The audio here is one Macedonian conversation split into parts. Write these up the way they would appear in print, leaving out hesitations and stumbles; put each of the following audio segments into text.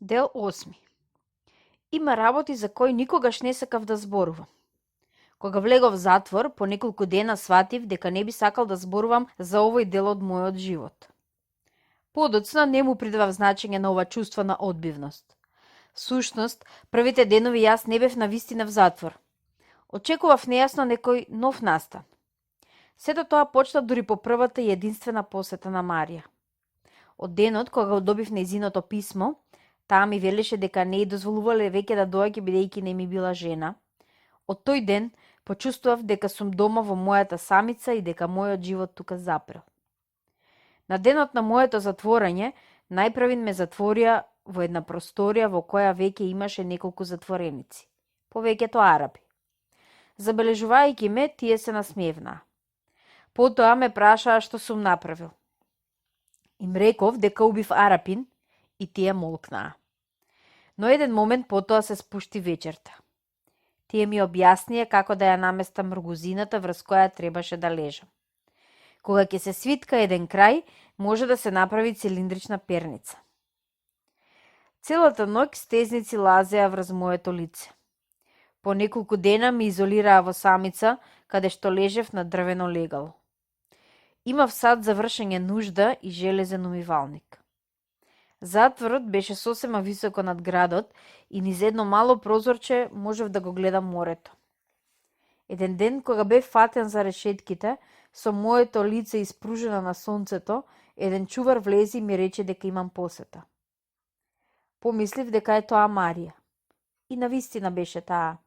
Дел 8. Има работи за кои никогаш не сакав да зборувам. Кога влегов в затвор, по неколку дена сватив дека не би сакал да зборувам за овој дел од мојот живот. Подоцна не му придавав значење на ова чувство на одбивност. Всушност, првите денови јас не бев навистина в затвор. Очекував нејасно некој нов настан. Сето тоа почна дури по првата и единствена посета на Марија. Од денот кога го добив нејзиното писмо, таа ми велеше дека не ја дозволувале веќе да доаѓа бидејќи не ми била жена. Од тој ден почувствував дека сум дома во мојата самица и дека мојот живот тука запрел. На денот на моето затворање, најпрвин ме затворија во една просторија во која веќе имаше неколку затвореници, повеќето араби. Забележувајќи ме, тие се насмевнаа. Потоа ме прашаа што сум направил. Им реков дека убив арапин и тие молкнаа. Но еден момент потоа се спушти вечерта. Тие ми објаснија како да ја наместам рогузината врз која требаше да лежам. Кога ќе се свитка еден крај, може да се направи цилиндрична перница. Целата ноќ стезници лазеа врз моето лице. По неколку дена ми изолираа во самица, каде што лежев на дрвено легало. Имав сад за вршење нужда и железен умивалник. Затворот беше сосема високо над градот и низ едно мало прозорче можев да го гледам морето. Еден ден, кога бев фатен за решетките, со моето лице испружено на сонцето, еден чувар влези и ми рече дека имам посета. Помислив дека е тоа Марија. И навистина беше таа.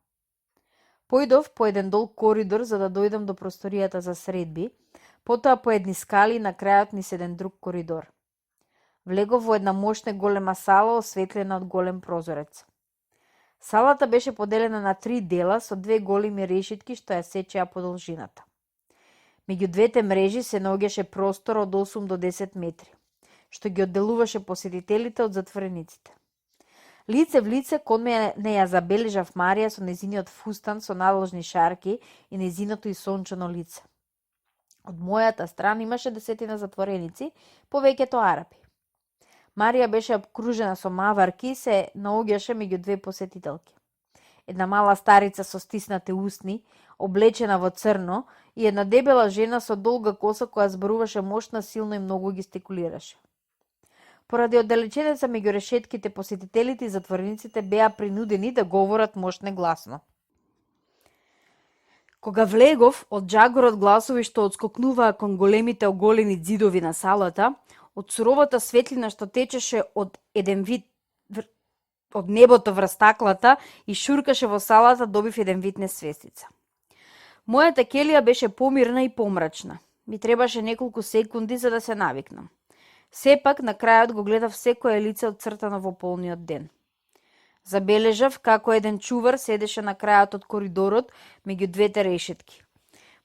Појдов по еден долг коридор за да дојдам до просторијата за средби, потоа по едни скали на крајот низ еден друг коридор. Влегов во една мошна голема сала осветлена од голем прозорец. Салата беше поделена на 3 дела со 2 големи решетки што ја сечеа по должината. Меѓу двете мрежи се наоѓаше простор од 8 до 10 метри, што ги одделуваше посетителите од затворениците. Лице в лице кон мене не ја забележав Марија со незиниот фустан со наложни шарки и незиното и сончено лице. Од мојата страна имаше 10 затвореници, повеќето араби. Марија беше обкружена со маварки и се наоѓаше меѓу 2 посетителки. Една мала старица со стиснати устни, облечена во црно, и една дебела жена со долга коса која зборуваше мощна, силно и многу гестикулираше. Поради оддалеченоста меѓу решетките, посетителите и затворениците беа принудени да говорат мощно гласно. Кога влегов, од джагорот гласови што одскокнуваа кон големите оголени ѕидови на салата, од суровата светлина што течеше од еден вид од небото врз стаклата и шуркаше во салата, добив еден вид несвестица. Мојата келија беше помирна и помрачна. Ми требаше неколку секунди за да се навикнам. Сепак, на крајот го гледав секое лице отцртано во полниот ден. Забележав како еден чувар седеше на крајот од коридорот меѓу двете решетки.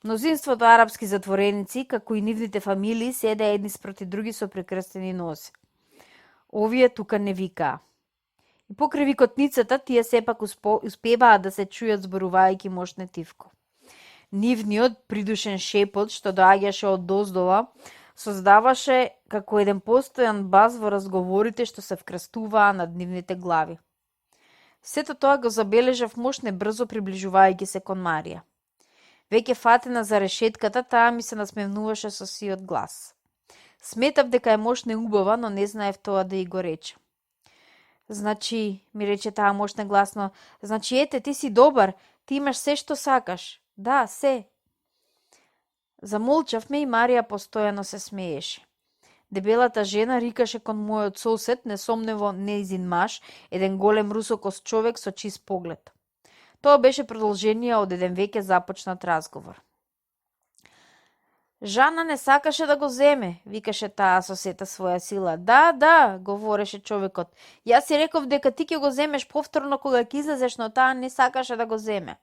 Мнозинството арапски затвореници, како и нивните фамилии, седеа едни спроти други со прекрстени носи. Овие тука не викаа. И покрај викотницата, тие сепак успеваа да се чујат зборувајќи мощне тивко. Нивниот придушен шепот, што доаѓаше од доздола, создаваше како еден постојан бас во разговорите што се вкрстуваа над нивните глави. Сето тоа го забележав мощне брзо приближувајќи се кон Марија. Веќе фатена за решетката, таа ми се насмевнуваше со сиот глас. Сметав дека е мощна и убава, но не знаев тоа да и го рече. Значи, ми рече таа мощна гласно, значи ете, ти си добар, ти имаш се што сакаш. Да, се. Замолчавме и Марија постојано се смееше. Дебелата жена рикаше кон мојот сосед, несомнево нејзин маж, еден голем русокост човек со чист поглед. Тоа беше продолжение од еден веќе започнат разговор. Жана не сакаше да го земе, викаше таа со сета своја сила. Да, говореше човекот. Јас си реков дека ти ќе го земеш повторно кога ќе излезеш, но таа не сакаше да го земе.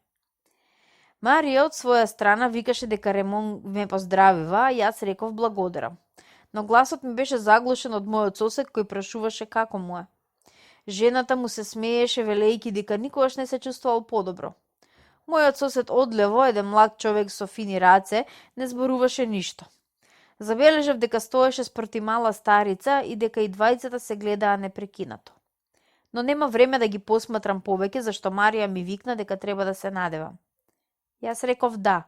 Марија од своја страна викаше дека Ремон ме поздравива, а јас реков благодарам. Но гласот ми беше заглушен од мојот сосед кој прашуваше како му е. Жената му се смееше велејќи дека никогаш не се чувствувал подобро. Мојот сосед одлево, еден млад човек со фини раце, не зборуваше ништо. Забележав дека стоеше спроти мала старица и дека и двајцата се гледаа непрекинато. но нема време да ги посматрам повеќе, зашто Марија ми викна дека треба да се надевам. Јас реков да.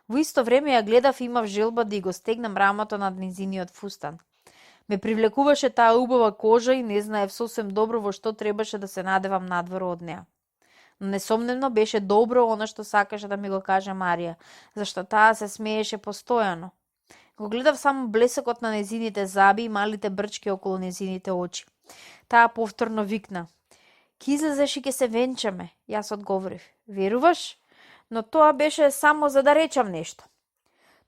Во исто време ја гледав и имав желба да ја го стегнам рамото над низиниот фустан. Ме привлекуваше таа убава кожа и не знаев сосем добро во што требаше да се надевам надвор од неа. Но несомнено беше добро она што сакаше да ми го каже Марија, зашто таа се смееше постојано. Го гледав само блесокот на незините заби и малите брчки околу незините очи. Таа повторно викна. Ки излезеш и ке се венчаме, јас одговорив. Веруваш? Но тоа беше само за да речам нешто.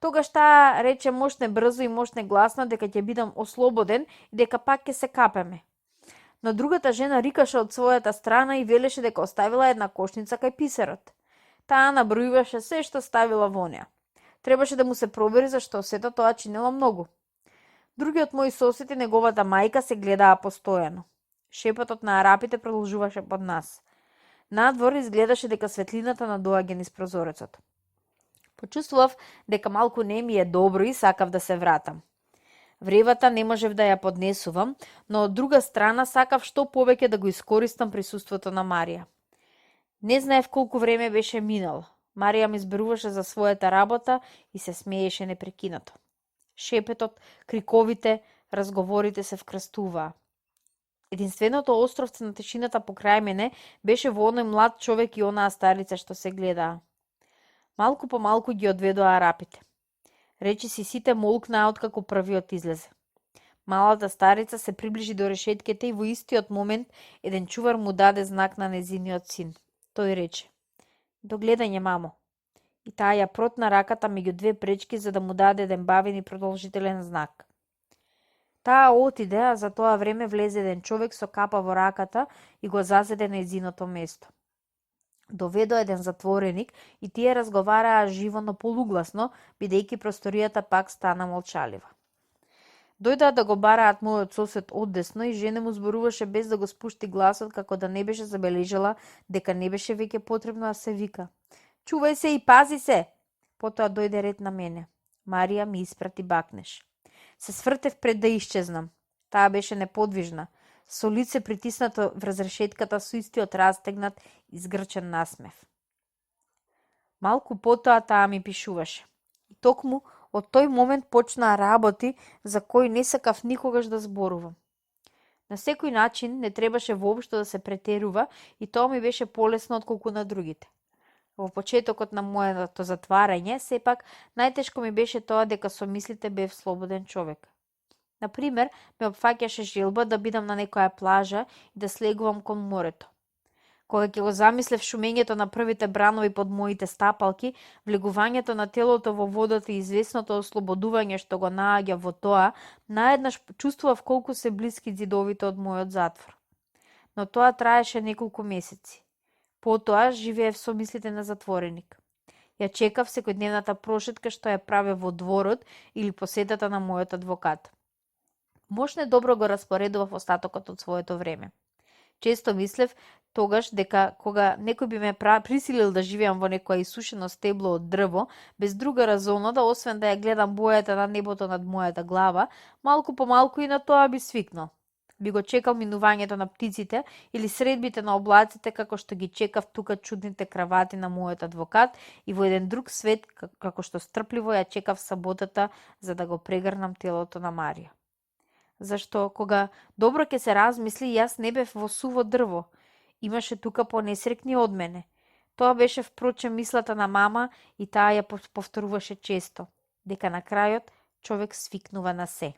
Тогаш таа рече мошне брзо и мошне гласно дека ќе бидам ослободен и дека пак ќе се капеме. Но другата жена рикаше од својата страна и велеше дека оставила една кошница кај писарот. Таа набројуваше се што ставила во неа. Требаше да му се провери зашто сето тоа чинело многу. Другиот мој сосед и неговата мајка се гледаа постојано. Шепотот на арапите продолжуваше под нас. Надвор изгледаше дека светлината надоаѓа низ прозорецот. Почувствував дека малку не ми е добро и сакав да се вратам. Вревата не можев да ја поднесувам, но од друга страна сакав што повеќе да го искористам присуството на Марија. Не знаев колку време беше минало. Марија ми зборуваше за својата работа и се смееше непрекинато. Шепетот, криковите, разговорите се вкрстуваа. Единственото островце на тишината покрај мене беше во оној млад човек и онаа старица што се гледаа. Малку по малку ги одведоа арапите. Речи си сите молкнаа откако првиот излезе. Малата старица се приближи до решетките и во истиот момент еден чувар му даде знак на незиниот син. Тој рече: До гледање, мамо. И таа ја протна раката меѓу две пречки за да му даде еден бавен и продолжителен знак. Таа отиде, а за тоа време влезе еден човек со капа во раката и го зазеде на незиното место. Доведоа еден затвореник и тие разговараа живо, но полугласно, бидејќи просторијата пак стана молчалива. Дојдоа да го бараат мојот сосед оддесно и жена му зборуваше без да го спушти гласот, како да не беше забележала дека не беше веќе потребно да се вика. Чувај се и пази се! Потоа дојде ред на мене. Марија ми испрати бакнеш. Се свртев пред да исчезнам. Таа беше неподвижна, со лице притиснато врз решетката со истиот растегнат и згрчен насмев. Малку потоа таа ми пишуваше. И токму од тој момент почнаа работи за кои не сакав никогаш да зборувам. На секој начин не требаше воопшто да се претерува и тоа ми беше полесно отколку на другите. Во почетокот на моето затварање, сепак, најтешко ми беше тоа дека со мислите бев слободен човек. Например, ме опфаќаше желба да бидам на некоја плажа и да слегувам кон морето. Кога ќе го замислев шумењето на првите бранови под моите стапалки, влегувањето на телото во водата и известното ослободување што го нааѓа во тоа, наеднаш чувствував колку се блиски ѕидовите од мојот затвор. Но тоа траеше неколку месеци. Потоа живеев со мислите на затвореник. Ја чекав секојдневната прошетка што ја правев во дворот или посетата на мојот адвокат. Мошне добро го распоредував остатокот од своето време. Често мислев тогаш дека кога некој би ме присилил да живеам во некоја исушено стебло од дрво, без друга разонода, освен да ја гледам бојата на небото над мојата глава, малку по малку и на тоа би свикнал. Би го чекал минувањето на птиците или средбите на облаците како што ги чекав тука чудните кравати на мојот адвокат и во еден друг свет како што стрпливо ја чекав саботата за да го прегрнам телото на Марија. Зашто, кога добро ќе се размисли, јас не бев во суво дрво. Имаше тука понесрекни од мене. Тоа беше впрочем мислата на мама и таа ја повторуваше често, дека на крајот човек свикнува на се.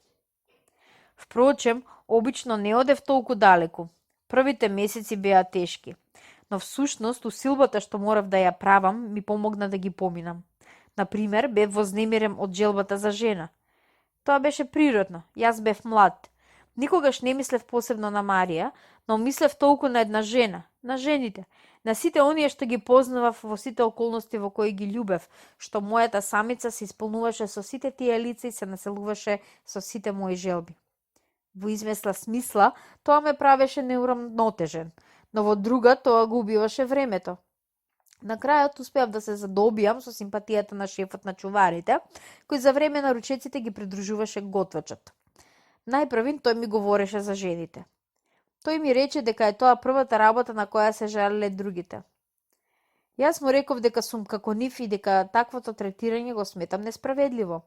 Впрочем, обично не одев толку далеку. Првите месеци беа тешки, но всушност усилбата што морав да ја правам ми помогна да ги поминам. Например, бев вознемирен од желбата за жена. Тоа беше природно, јас бев млад. Никогаш не мислев посебно на Марија, но мислев толку на една жена, на жените, на сите оние што ги познавав во сите околности во кои ги љубев, што мојата самица се исполнуваше со сите тие лица и се населуваше со сите мои желби. Во измесла смисла, тоа ме правеше неурамнотежен, но во друга тоа го убиваше времето. На крајот успеав да се задобијам со симпатијата на шефот на чуварите, кој за време на ручеците ги придружуваше готвачот. Најпрвин тој ми говореше за жените. Тој ми рече дека е тоа првата работа на која се жалеле другите. Јас му реков дека сум како нив и дека таквото третирање го сметам несправедливо.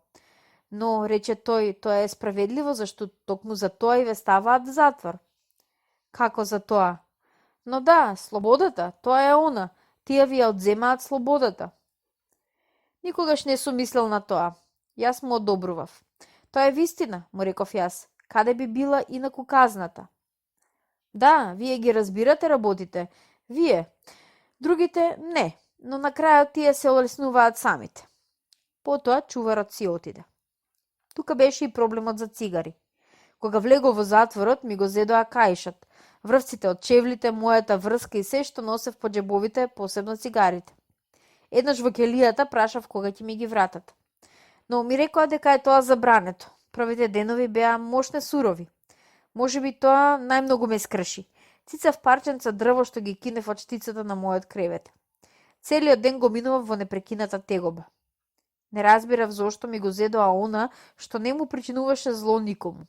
Но, рече тој, тоа е справедливо зашто токму за тоа и ве ставаат в затвор. Како за тоа? Но да, слободата, тоа е она, тие ви ја одземаат слободата. Никогаш не сум мислел на тоа. Јас му одобрував. Тоа е вистина, му реков јас. Каде би била инаку казната? Да, вие ги разбирате работите. Вие. Другите не, но на крајот тие се олеснуваат самите. Потоа чуварот си отиде. Тука беше и проблемот за цигари. Кога влегов во затворот, ми го зедоа каишот, врвците од чевлите, мојата врска и се што носев по џебовите, посебно цигарите. Еднаш во келијата прашав кога ќе ми ги вратат. Но ми рекоа дека е тоа забрането. Првите денови беа мошне сурови. Можеби тоа најмногу ме скрши. Цицав парченца дрво што ги кинев од штицата на мојот кревет. Целиот ден го минував во непрекината тегоба. Не разбирав зошто ми го зедоа она што не му причинуваше зло никому.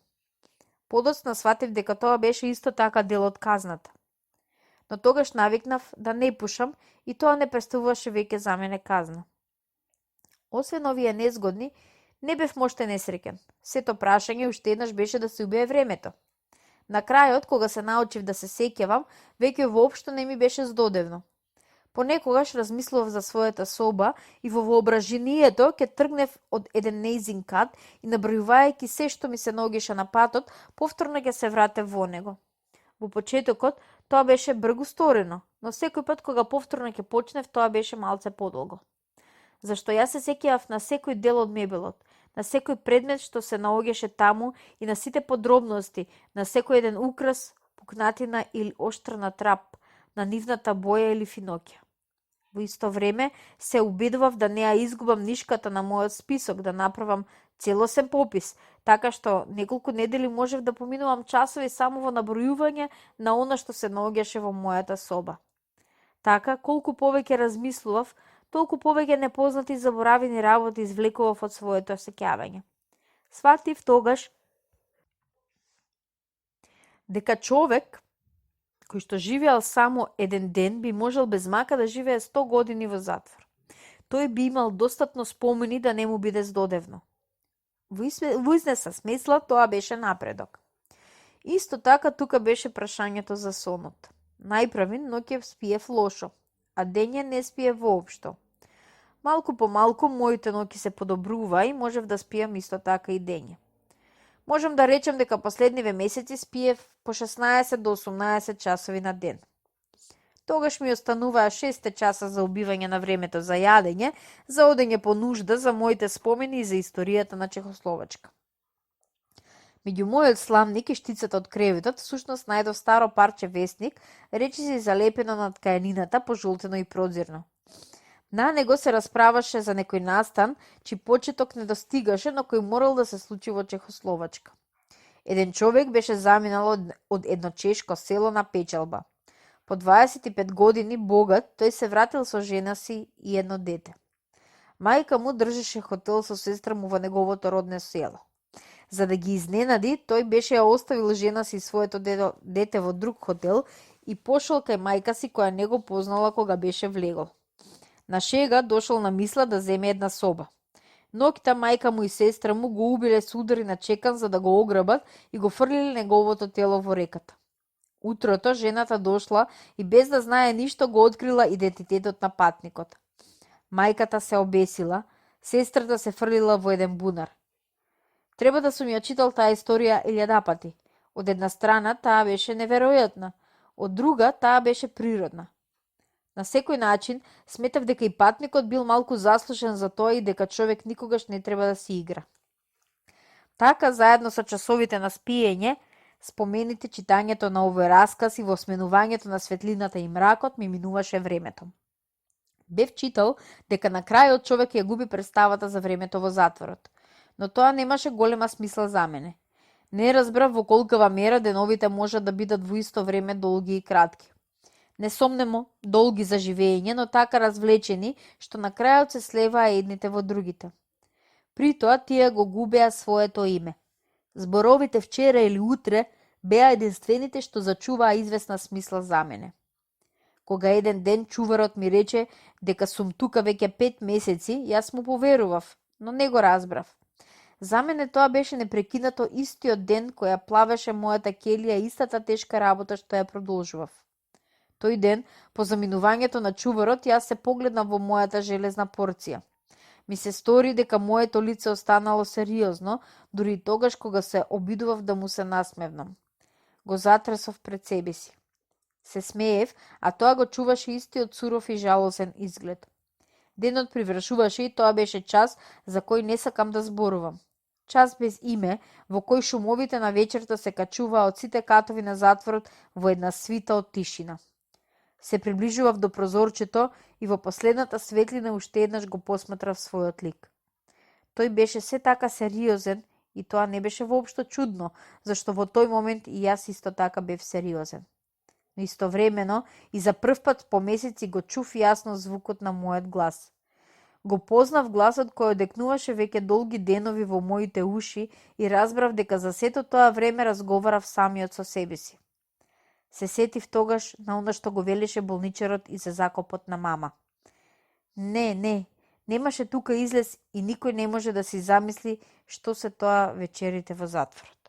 Подоцна сватив дека тоа беше исто така дел од казната. Но тогаш навикнав да не пушам и тоа не представуваше веќе за мене казна. Освен овие незгодни, не бев моште несреќен. Сето прашање уште еднаш беше да се убие времето. На крајот, кога се научив да се сеќавам, веќе воопшто не ми беше здодевно. Понекогаш размислував за својата соба и во воображението ќе тргнев од еден нејзин кат и набројувајќи се што ми се наоѓаше на патот, повторно ќе се вратев во него. Во почетокот тоа беше бргу сторено, но секој пат кога повторно ќе почнев, тоа беше малце подолго. Зашто јас се сеќавав на секој дел од мебелот, на секој предмет што се наоѓаше таму и на сите подробности, на секој еден украс, пукнатина илиоштрна трап, на нивната боја или финоќа. Во исто време се убедував да не ја изгубам нишката на мојот список, да направам целосен попис, така што неколку недели можев да поминувам часови само во набројување на она што се наоѓаше во мојата соба. Така, колку повеќе размислував, толку повеќе непознати заборавени работи извлекував од своето сеќавање. Сватив тогаш дека човек кој што живеел само еден ден би можел без мака да живее 100 години во затвор. Тој би имал достатно спомени да не му биде здодевно. Во изнеса смисла тоа беше напредок. Исто така тука беше прашањето за сонот. Најправин ноќе спиев лошо, а дење не спие воопшто. Малку по малку моите ноќи се подобрува и можев да спијам исто така и дење. Можам да речем дека последниве месеци спиев по 16 до 18 часови на ден. Тогаш ми остануваа 6 часа за убивање на времето за јадење, за одење по нужда, за моите спомени и за историјата на Чехословачка. Меѓу мојот сламник и штицата од креветот, всушност најдов старо парче весник, речиси залепено над каенината, пожолтено и прозирно. На него се расправаше за некој настан, чиј почеток не достигаше, но кој морал да се случи во Чехословачка. Еден човек беше заминал од едно чешко село на печалба. По 25 години богат, тој се вратил со жена си и едно дете. Мајка му држеше хотел со сестра му во неговото родно село. За да ги изненади, тој беше ја оставил жена си и своето дете во друг хотел и пошол кај мајка си која не го познала кога беше влегол. На шега дошол на мисла да земе една соба. Ноќта мајка му и сестра му го убиле с удари на чекан за да го ограбат и го фрлиле неговото тело во реката. Утрото жената дошла и без да знае ништо го открила идентитетот на патникот. Мајката се обесила, сестрата се фрлила во еден бунар. Треба да сум ја читал таа историја 1000 пати. Од една страна таа беше неверојатна, од друга таа беше природна. На секој начин, сметав дека и патникот бил малку заслужен за тоа и дека човек никогаш не треба да си игра. Така, заедно со часовите на спиење, спомените читањето на овој расказ и во сменувањето на светлината и мракот ми минуваше времето. Бев читал дека на крајот човек ја губи представата за времето во затворот, но тоа немаше голема смисла за мене. Не разбрав во колкава мера деновите можат да бидат во исто време долги и кратки. Несомнемо, долги за живење, но така развлечени, што на крајот се слеваа едните во другите. При тоа тие го губеа своето име. Зборовите вчера или утре беа единствените што зачуваа известна смисла за мене. Кога еден ден чуварот ми рече дека сум тука веќе 5 месеци, јас му поверував, но не го разбрав. За мене тоа беше непрекинато истиот ден која плавеше мојата келија, истата тешка работа што ја продолжував. Тој ден, по заминувањето на чуварот, јас се погледнав во мојата железна порција. Ми се стори дека моето лице останало сериозно, дури и тогаш кога се обидував да му се насмевнам. Го затресов пред себе си. Се смеев, а тоа го чуваше истиот суров и жалосен изглед. Денот привршуваше и тоа беше час за кој не сакам да зборувам. Час без име, во кој шумовите на вечерта се качуваа од сите катови на затворот во една свита од тишина. Се приближував до прозорчето и во последната светлина уште еднаш го посматрав својот лик. Тој беше се така сериозен и тоа не беше воопшто чудно, зашто во тој момент и јас исто така бев сериозен. Но истовремено и за прв пат по месеци го чув јасно звукот на мојот глас. Го познав гласот кој одекнуваше веќе долги денови во моите уши и разбрав дека за сето тоа време разговарав самиот со себе си. Се сетив тогаш на она што го велеше болничарот и за закопот на мама. Не, немаше тука излез и никој не може да си замисли што се тоа вечерите во затворот.